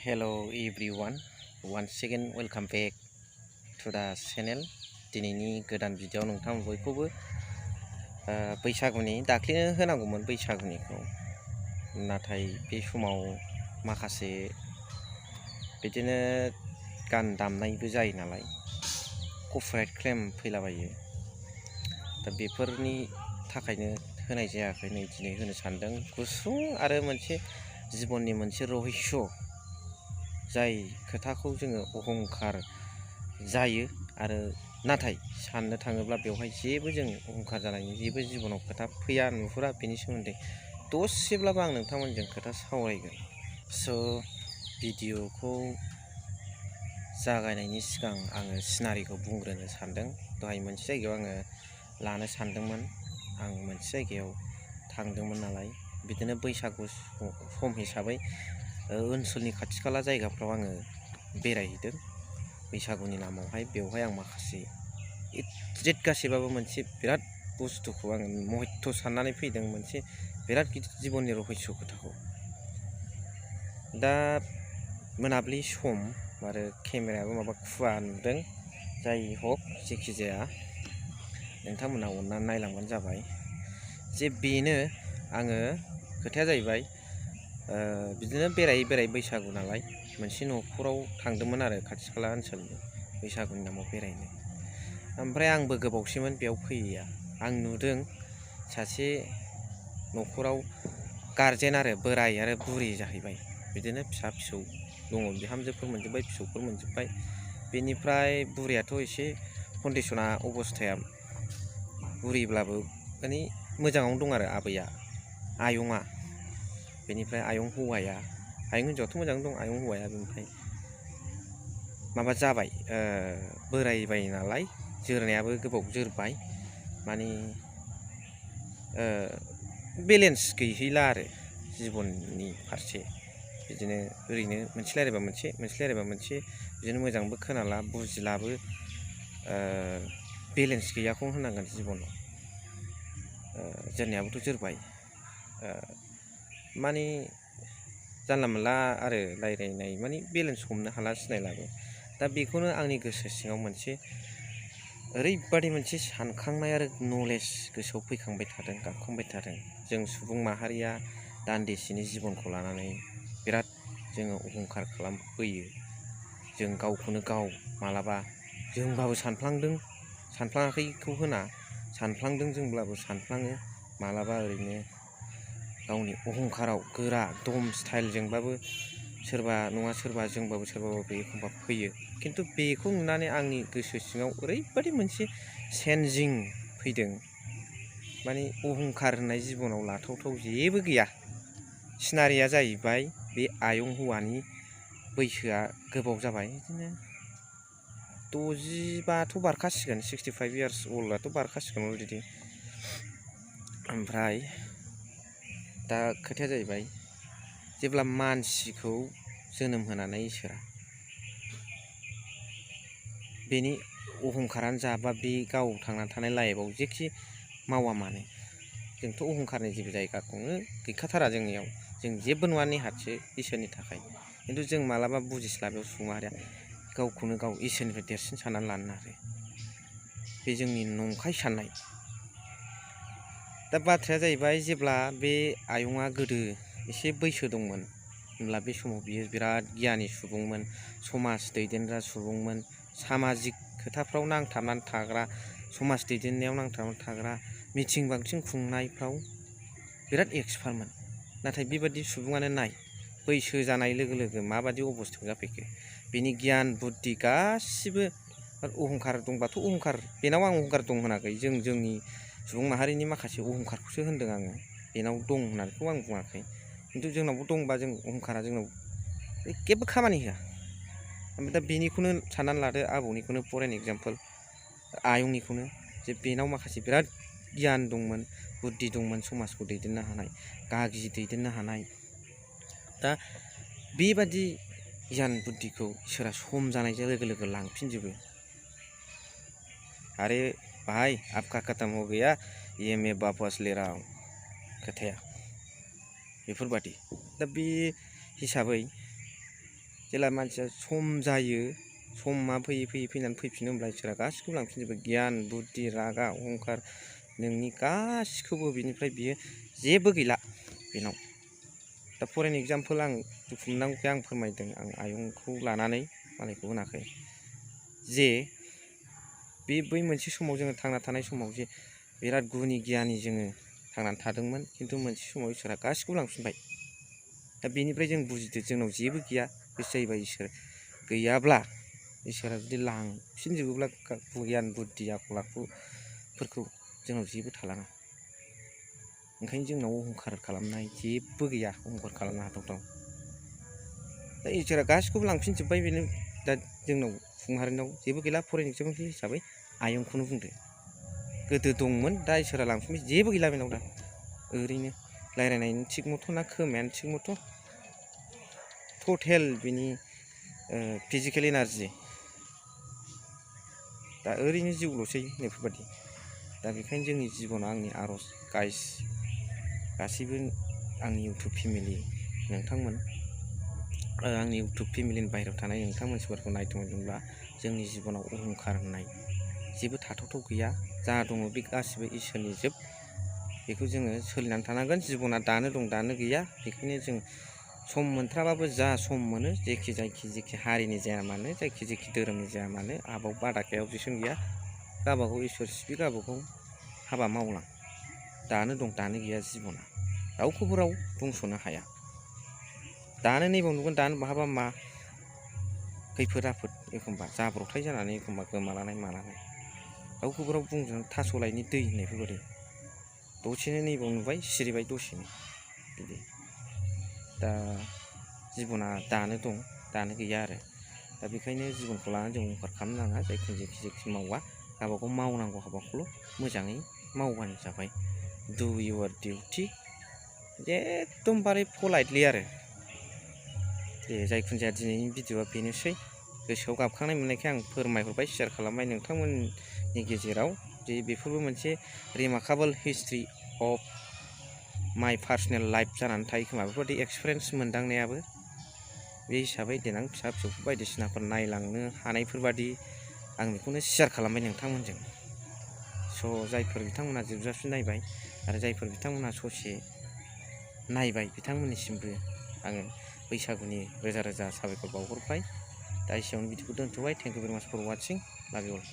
Hello everyone, once again welcome back to the channel. दिनैनि गोदान video नोंथां बयखौबो बैसागुनि दाख्लैनो होनांगौमोन बैसागुनिखौ, नाथाय बे समाव माखासे बिदिनो गान दामनायबो जायो नालाय कपिराइट क्लेम फैलाबायो। दा बेफोरनि थाखायनो होनाय जायाखै। नै दिनै होनो सानदों गुसुं आरो मोनसे जिबननि मोनसे रहस्य, जाय खोथाखौ जोङो अहंखार जायो आरो नाथाय साननो थाङोब्ला बेवहाय जेबो जों अहंखार जानायनि जेबो जिबनाव खोथा फैया नुहुरा। बेनि सोमोन्दै दसेब्लाबो आं नोंथांमोनजों खोथा सावरायगोन। स' भिडिअखौ जागायनायनि सिगां आङो सिनारिखौ बुंग्रोनो सानदों। दहाय मोनसे जायगायाव आङो लानो सानदोंमोन। आं मोनसे जायगायाव थांदोंमोन नालाय, बिदिनो बैसागु सम हिसाबै ओनसोलनि खाथि खाला जायगाफ्राव आङो बेरायहैदों बैसागुनि नामावहाय। बेवहाय आं माखासे एक्जेक्ट गासैबाबो मोनसे बिराद बुस्थुखौ आङो महत्त साननानै फैदों, मोनसे बिराद गिदिर जिबननि रहस्य खोथाखौ। दा मोनाबिलि सम आरो केमेरायाबो माबा खुवा नुदों। जाय हक जेखि जाया नोंथांमोना अननानै नायलांबानो जाबाय। जे बेनो आङो खोथाया जाहैबाय बिदिनो बेरायै बैसागु नालाय मोनसे न'खराव थांदोंमोन आरो खाथि खाला ओनसोलनि बैसागुनि नामाव बेरायनो। ओमफ्राय आंबो गोबावसैमोन बेयाव फैयैया। आं नुदों सासे न'खराव गारजेन आरो बोराय आरो बुरि जाहैबाय, बिदिनो फिसा फिसौ दङ, बिहामजोफोर मोनजोब्बाय, फिसौफोर मोनजोब्बाय। बेनिफ्राय बुरियाथ' एसे कन्डिसना अबस्थाया बुरिब्लाबो माने मोजाङावनो दं आरो आबैया, आयंआ। बेनिफ्राय आयं हौवाया, आयं हिन्जावाथ' मोजाङै दं, आयं हौवाया बेनिफ्राय माबा जाबाय, बोरायबाय नालाय, जोरनायाबो गोबाव जोरबाय, माने बेलेन्स गैहैला आरो जिबननि फारसे। बिदिनो ओरैनो मोनसे रायलायबा मोनसे, मोनसे रायलायबा मोनसे, बिदिनो मोजांबो खोनाला, बुजिलाबो, बेलेन्स गैयाखौनो होनांगोन जिबनाव। जोरनायाबोथ' जोरबाय, माने जानला मोनला आरो रायलायनाय माने बेलेन्स हमनो हाला, सिनायलाबो। दा बेखौनो आंनि गोसो सिङाव मोनसे ओरैबादि मोनसे सानखांनाय आरो नलेज गोसोआव फैखांबाय थादों, गाबखांबाय थादों। जों सुबुं माहारिया दान्दिसेनि जिबनखौ लानानै बिराद जोङो अहंखार खालामबोयो। जों गावखौनो गाव मालाबा जोंबाबो सानफ्लांदों, सानफ्लाङाखैखौ होना, सानफ्लांदों जोंब्लाबो सानफ्लाङो। मालाबा ओरैनो गावनि अहंखाराव गोरा दम स्टाइलजोंबाबो सोरबा नङा सोरबा जोंबाबो सोरबाबाबो एखमबा फैयो। खिन्थु बेखौ नुनानै आंनि गोसो सिङाव ओरैबादि मोनसे चेन्जिं फैदों, माने अहंखार होननाय जिबनाव लाथावथाव जेबो गैया। सिनारिया जाहैबाय बे आयं हौवानि बैसोआ गोबाव जाबाय, बिदिनो 65थ' बारखासिगोन, 65 इयार्स अल्डआथ' बारखासिगोन अलरेडि। ओमफ्राय दा खोथाया जाहैबाय, जेब्ला मानसिखौ जोनोम होनानै इसोरा बेनि अहंखारानो जाबा बे गाव थांना थानाय लाइफआव जेखि मावा मानो, जोंथ' अहंखारनि जेबो जायगाखौनो गैखाथारा जोंनियाव। जों जेबो नङा नेहाथसो इसोरनि थाखाय। खिन्थु जों मालाबा बुजिस्लाबैयाव सुबुं माहारिया गावखौनो गाव इसोरनिफ्राय देरसिन साननानै लानो नागिरो। बे जोंनि नंखाय साननाय। दा बाथ्राया जाहैबाय, जेब्ला बे आयंआ गोदो एसे बैसो दंमोन, होमब्ला बे समाव बियो बिराद गियानि सुबुंमोन, समाज दैदेनग्रा सुबुंमोन, सामाजिक खोथाफ्राव नांथाबनानै थाग्रा, समाज दैदेननायाव नांथाबनानै थाग्रा, मिथिं बांथिं खुंनायफ्राव बिराद एक्सपार्टमोन। नाथाय बेबादि सुबुङानो नाय, बैसो जानाय लोगो लोगो माबादि अबस्थायाव जाफैखो। बिनि गियान बुद्धि गासिबो अहंखार दंबाथ' अहंखार, बेनाव आं अहंखार दं होनाखै, जोंनि सुबुं माहारिनि माखासे अहंखारखौसो होनदों आङो, बेनाव दं होननानैखौ आं बुङाखै। खिन्थु जोंनावबो दंबा जों अहंखारा जोंनाव जेबो खामानि होआ। ओमफ्राय दा बेनिखौनो साननानै लादो, आबौनिखौनो फर एन एग्जाम्पोल, आयंनिखौनो, जे बेनाव माखासे बिराद गियान दंमोन, बुद्धि दंमोन, समाजखौ दैदेननो हानाय, गागि दैदेननो हानाय। दा बेबादि गियान बुद्धिखौ इसोरा सम जानायजों लोगो लोगो लांफिनजोबो। अरे भाई आपका खत्म हो गया, ये मैं वापस ले रहा हूँ खोथाया बेफोरबादि। दा बे हिसाबै जेला मानसिया सम जायो समा फैयै फैनानै फैफिनो होमब्ला इसोरा गासिखौबो लांफिनजोबो गियान बुद्धि रागा अहंखार नोंनि गासिखौबो बिनिफ्राय बियो जेबो गैला बेनाव। दा फर एन एगजामपोल आं दुखु मोननांगौखाय आं फोरमायदों आं आयंखौ लानानै मालायखौ होनाखै जे बै मोनसे समाव जोङो थांना थानाय समाव जे बिराद गुनि गियानि जोङो थांनानै थादोंमोन खिन्थु मोनसे समाव इसोरा गासिखौबो लांफिनबाय। दा बेनिफ्राय जों बुजिदो जोंनाव जेबो गैया गोसो जायोबा इसोर गैयाब्ला इसोरा जुदि लांफिनजोबोब्ला गियान बुद्धि आखल आखुफोरखौ जोंनाव जेबो थालाङा। ओंखायनो जोंनाव अहंखार खालामनाय जेबो गैया अहंखार खालामनो हाथावथाव। दा इसोरा गासिखौबो लांफिनजोब्बाय बेनो दा जोंनाव सुबुं माहारिनाव जेबो गैला फर एन एगजामपोल हिसाबै आयंखौनो बुंदो गोदो दंमोन दा इसोरा लांफिनबाय जेबो गैला बेनाव दा ओरैनो रायलायनायनि थिग मथ' ना खोमायानो थिग मथ' टटेल बिनि फिजिकेल एनार्जि दा ओरैनो जिउल'सै बेफोरबायदि। दा बेखायनो जोंनि जिबना आंनि आर'ज गाइस गासैबो आंनि इउटुब फेमिलि नोंथांमोन आंनि इउटुब फेमिलिनि बाहेरायाव थानाय नोंथां मानसिफोरखौ नायदोंमोनब्ला जोंनि जिबनाव अहंखार होननाय जेबो थाथावथाव गैया। जा दङ बे गासिबो इसोरनि जोब बेखौ जोङो सोलिनानै थानांगोन। जिबना दानो दं दानो गैया बेखायनो जों सम मोनथ्राबाबो जा सम मोनो जेखि हारिनि जाया मानो जेखि धोरोमनि जाया मानो आबाव बादा गैया अबजेक्सन गैया गावबागाव इसोर सिबि गावबागाव हाबा मावलां। दानो दं दानो गैया जिबना रावखौबो राव बुंस'नो हाया। दानो नैबाव नुगोन दानो बहाबा मा खैफोद आफोद एखमबा जाब्रबथाय जानानै एखमबा गोमालानाय मालानाय रावखौबो राव बुंजों थास'लायनि दै होननायफोरबायदि दसेनो नैबाव नुबाय सिरिबाय दसेनो बिदि। दा जिबना दानो दं दानो गैया आरो दा बेखायनो जिबनखौ लानानै जों अहंखार खालामनो नाङा। जेखि मावा गावबागाव मावनांगौ हाबाखौल' मोजाङै मावबानो जाबाय। डु इउर डिउटि एकदमबारे पलाइटलि आरो दे जायखुन जाया दिनैनि भिडिअ'आ बेनोसै गोसोआव गाबखांनाय मोननायखाय आं फोरमायहरबाय शेयार खालामबाय नोंथांमोननि गेजेराव जे बेफोरबो मोनसे remarkable history of my personal life जानानै थायो खोमा बेफोरबायदि एक्सपिरियेन्स मोनदांनायाबो बे हिसाबै देनां फिसा फिसौखौ बायदिसिनाफोर नायलांनो हानायफोरबादि आं बेखौनो शेयार खालामबाय नोंथांमोनजों। स' जायफोर बिथांमोनहा जोबजासिम नायबाय आरो जायफोर बिथांमोनहा ससे नायबाय बिथांमोननिसिमबो आङो बैसागुनि रोजा रोजा साबायखर बावहरबाय। दा एसेयावनो भिडिअखौ दोनथ'बाय। थेंक इउ भेरि माच फर वाचिं। लाभ इउ अल।